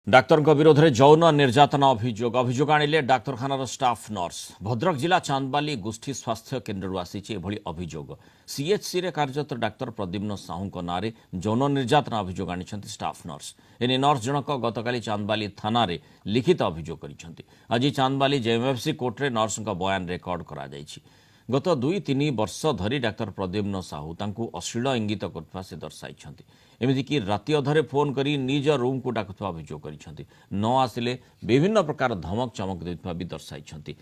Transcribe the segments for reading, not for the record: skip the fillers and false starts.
ଡାକ୍ତରଙ୍କ ବିରୋଧରେ ଯୌନ ନିର୍ଯାତନା ଅଭିଯୋଗ। ଅଭିଯୋଗ ଆଣିଲେ ଡାକ୍ତରଖାନାର ଷ୍ଟାଫ୍ ନର୍ସ। ଭଦ୍ରକ ଜିଲ୍ଲା ଚାନ୍ଦବାଲି ଗୋଷ୍ଠୀ ସ୍ୱାସ୍ଥ୍ୟ କେନ୍ଦ୍ରରୁ ଆସିଛି ଏଭଳି ଅଭିଯୋଗ। ସିଏଚ୍ସିରେ କାର୍ଯ୍ୟରତ ଡାକ୍ତର ପ୍ରଦ୍ୟୁମ୍ନ ସାହୁଙ୍କ ନାଁରେ ଯୌନ ନିର୍ଯାତନା ଅଭିଯୋଗ ଆଣିଛନ୍ତି ଷ୍ଟାଫ୍ ନର୍ସ। ଏନେଇ ନର୍ସ ଜଣକ ଗତକାଲି ଚାନ୍ଦବାଲି ଥାନାରେ ଲିଖିତ ଅଭିଯୋଗ କରିଛନ୍ତି। ଆଜି ଚାନ୍ଦବାଲି ଜେଏମ୍ଏଫ୍ସି କୋର୍ଟରେ ନର୍ସଙ୍କ ବୟାନ ରେକର୍ଡ କରାଯାଇଛି। ଗତ 2-3 ବର୍ଷ ଧରି ଡାକ୍ତର ପ୍ରଦ୍ୟୁମ୍ନ ସାହୁ ତାଙ୍କୁ ଅଶ୍ଳୀଳ ଇଙ୍ଗିତ କରୁଥିବା ସେ ଦର୍ଶାଇଛନ୍ତି। ଏମିତିକି ରାତି ଅଧରେ ଫୋନ୍ କରି ନିଜ ରୁମ୍କୁ ଡାକୁଥିବା ଅଭିଯୋଗ କରିଛନ୍ତି। ନ ଆସିଲେ ବିଭିନ୍ନ ପ୍ରକାର ଧମକ ଚମକ ଦେଉଥିବା ବି ଦର୍ଶାଇଛନ୍ତି।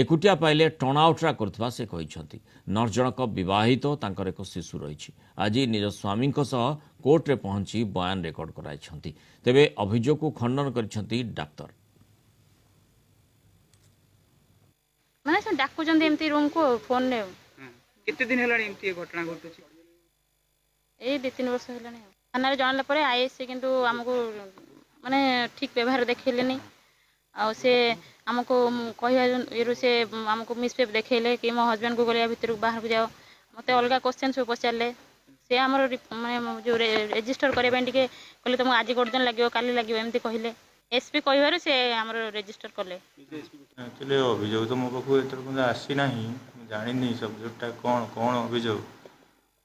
ଏକୁଟିଆ ପାଇଲେ ଟଣାଓଟରା କରୁଥିବା ସେ କହିଛନ୍ତି। ନର୍ସ ଜଣକ ବିବାହିତ, ତାଙ୍କର ଏକ ଶିଶୁ ରହିଛି। ଆଜି ନିଜ ସ୍ୱାମୀଙ୍କ ସହ କୋର୍ଟରେ ପହଞ୍ଚି ବୟାନ ରେକର୍ଡ କରାଇଛନ୍ତି। ତେବେ ଅଭିଯୋଗକୁ ଖଣ୍ଡନ କରିଛନ୍ତି ଡାକ୍ତର। ମାନେ ସେ ଡାକୁଛନ୍ତି ଏମିତି ରୁମ୍କୁ ଫୋନ୍ରେ। ହଁ। କେତେ ଦିନ ହେଲାଣି ଏମିତି ଏ ଘଟଣା ଘଟୁଛି? ଏଇ 2-3 ବର୍ଷ ହେଲାଣି। ଆଉ ଥାନାରେ ଜଣାଇଲା ପରେ ଆଇଆଇସି କିନ୍ତୁ ଆମକୁ ମାନେ ଠିକ୍ ବ୍ୟବହାର ଦେଖେଇଲେନି। ଆଉ ସେ ଆମକୁ କହିବା ଇଏରୁ ସେ ଆମକୁ ମିସବିହେଭ୍ ଦେଖେଇଲେ କି ମୋ ହଜବେଣ୍ଡକୁ ଗଲେ ଭିତରକୁ, ବାହାରକୁ ଯାଅ। ମୋତେ ଅଲଗା କୋଶ୍ଚେନ୍ ସବୁ ପଚାରିଲେ। ସେ ଆମର ମାନେ ଯେଉଁ ରେଜିଷ୍ଟର କରିବା ପାଇଁ ଟିକେ କହିଲେ, ତୁମକୁ ଆଜି ଗୋଟେ ଦିନ ଲାଗିବ, କାଲି ଲାଗିବ, ଏମିତି କହିଲେ। ଏସ୍ପି କହିବାରୁ ସେ ଆମର ରେଜିଷ୍ଟର କଲେ। ଆକ୍ଚୁଆଲି ଅଭିଯୋଗ ତ ମୋ ପାଖକୁ ଏଥର ପର୍ଯ୍ୟନ୍ତ ଆସିନାହିଁ। ମୁଁ ଜାଣିନି ସବଜେକ୍ଟଟା କ'ଣ, କ'ଣ ଅଭିଯୋଗ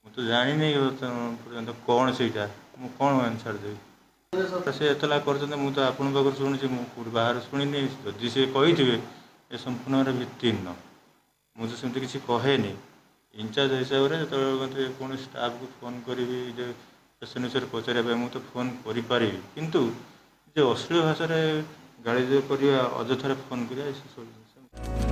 ମୁଁ ତ ଜାଣିନି ବର୍ତ୍ତମାନ ପର୍ଯ୍ୟନ୍ତ କ'ଣ ସେଇଟା। ମୁଁ କ'ଣ ଆନ୍ସର୍ ଦେବି? ସେ ଏତଲା କରିଛନ୍ତି, ମୁଁ ତ ଆପଣଙ୍କ ପାଖରୁ ଶୁଣୁଛି, ମୁଁ କେଉଁଠି ବାହାରୁ ଶୁଣିନି। ଯଦି ସେ କହିଥିବେ, ଏ ସମ୍ପୂର୍ଣ୍ଣ ଭାବରେ ଭିତ୍ତିହୀନ। ମୁଁ ତ ସେମିତି କିଛି କହେନି। ଇନଚାର୍ଜ ହିସାବରେ ଯେତେବେଳେ ମୋତେ କୌଣସି ଷ୍ଟାଫ୍କୁ ଫୋନ୍ କରିବି ଯେ ପେସେଣ୍ଟ ବିଷୟରେ ପଚାରିବା ପାଇଁ, ମୁଁ ତ ଫୋନ୍ କରିପାରିବି। କିନ୍ତୁ ଯେ ଅଶ୍ଳୀଳ ଭାଷାରେ ଗାଳି କରିବା, ଅଯଥାରେ ଫୋନ୍ କରିବା, ଏସବୁ ଜିନିଷ।